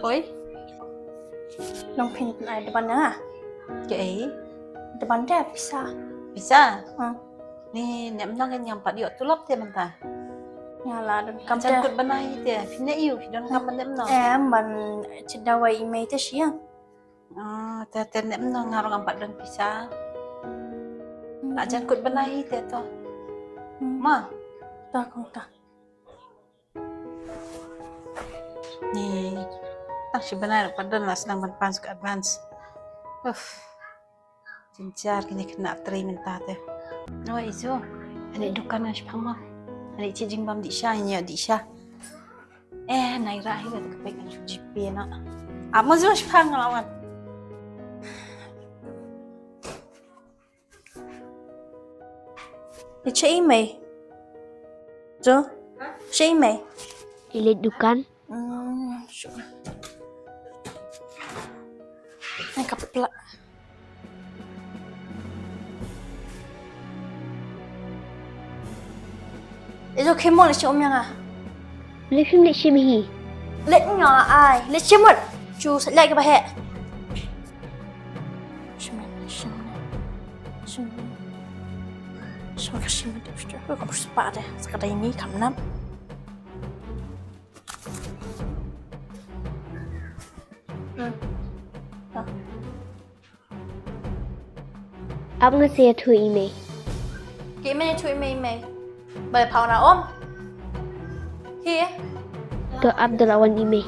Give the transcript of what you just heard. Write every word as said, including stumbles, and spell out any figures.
Oi. Long phin ai da ban na. Kaei? Da ban da pisa. Pisa? Hmm. Ni ne em nang nyam pat ïoh tulop te mynta. Nga la don kam te. Jan kut ban ai te. Phin ne ïu phi don kam ban ne em nang. Em ban cit dawai i mei te shi ïa. Ah, te te ne em nang nga ruh ngam pat don pisa. Hmm. La jan kut ban ai te to. Hmm. Ma. Ta kong ta. Ni, tang shi bnai ruh pat don la sdang ban pan suk advance. Uff. Jynjar kine khynnah trei mynta te. Oi Izu, ani dukan nga shipang mo. Ani chi jingbam dih sha, ani dih sha. Eh, nai ra hi ka pek kan shu jipi na. Amo Zu shipang lawan. Ïa, che i mei? Jo? Che i mei? I leit dukan. Hmm, sure. Ai, ka pla. Ïa, jo, khie mo leit shim um ïa nga. Leit shim, leit shim hi. Leit nga ai, leit shim mut. Shu sa leit ka ba heh. Shim, shim, shim. Shim ka shim de, shim ka shim pa de. Sa ka dai ni kam nap. Hmm. Ha. Ap nga sa ïathuh i mei. Ki mei ïathuh i mei, i mei. Ba phaw na om. Hi. To ap da la wan i mei.